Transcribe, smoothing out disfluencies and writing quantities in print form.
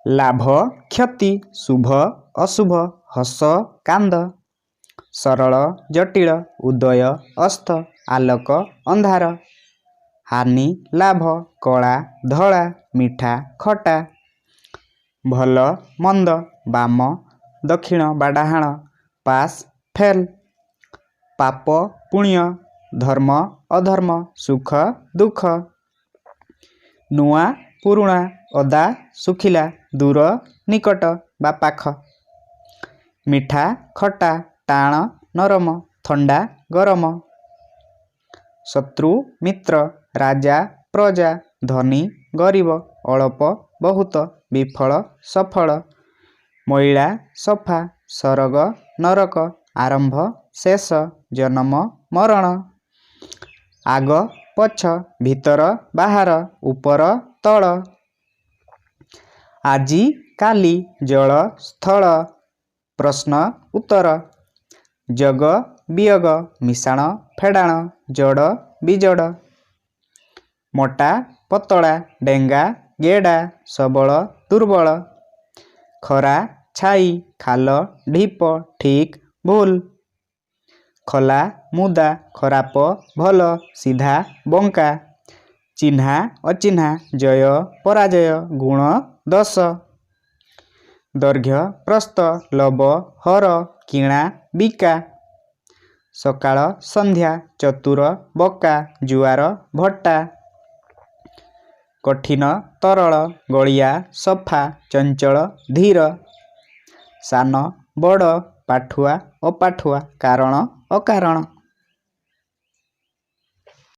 ଲାଭ କ୍ଷତି, ଶୁଭ ଅଶୁଭ, ହସ କାନ୍ଦ, ସରଳ ଜଟିଳ, ଉଦୟ ଅସ୍ତ, ଆଲୋକ ଅନ୍ଧାର, ହାନି ଲାଭ, କଳା ଧଳା, ମିଠା ଖଟା, ଭଲ ମନ୍ଦ, ବାମ ଦକ୍ଷିଣ ବା ଡାହାଣ, ପାସ୍ ଫେଲ୍, ପାପ ପୁଣ୍ୟ, ଧର୍ମ ଅଧର୍ମ, ସୁଖ ଦୁଃଖ, ନୂଆ ପୁରୁଣା, ଓଦା ଶୁଖିଲା, ଦୂର ନିକଟ ବା ପାଖ, ମିଠା ଖଟା, ଟାଣ ନରମ, ଥଣ୍ଡା ଗରମ, ଶତ୍ରୁ ମିତ୍ର, ରାଜା ପ୍ରଜା, ଧନୀ ଗରିବ, ଅଳପ ବହୁତ, ବିଫଳ ସଫଳ, ମଇଳା ସଫା, ସରଗ ନରକ, ଆରମ୍ଭ ଶେଷ, ଜନମ ମରଣ, ଆଗ ପଛ, ଭିତର ବାହାର, ଉପର ତଳ, ଆଜି କାଲି, ଜଳ ସ୍ଥଳ, ପ୍ରଶ୍ନ ଉତ୍ତର, ଯୋଗ ବିୟୋଗ, ମିଶାଣ ଫେଡ଼ାଣ, ଯୋଡ଼ ବିଯୋଡ଼, ମୋଟା ପତଳା, ଡେଙ୍ଗା ଗେଡ଼ା, ସବଳ ଦୁର୍ବଳ, ଖରା ଛାଇ, ଖାଲ ଢିପ, ଠିକ୍ ଭୁଲ, ଖୋଲା ମୁଦା, ଖରାପ ଭଲ, ସିଧା ବଙ୍କା, ଚିହ୍ନା ଅଚିହ୍ନା, ଜୟ ପରାଜୟ, ଗୁଣ ଦୋଷ, ଦୈର୍ଘ୍ୟ ପ୍ରସ୍ଥ, ଲବ ହର, କିଣା ବିକା, ସକାଳ ସନ୍ଧ୍ୟା, ଚତୁର ବୋକା, ଜୁଆର ଭଟ୍ଟା, କଠିନ ତରଳ, ଗୋଳିଆ ସଫା, ଚଞ୍ଚଳ ଧୀର, ସାନ ବଡ଼, ପାଠୁଆ ଅପାଠୁଆ, କାରଣ ଅକାରଣ।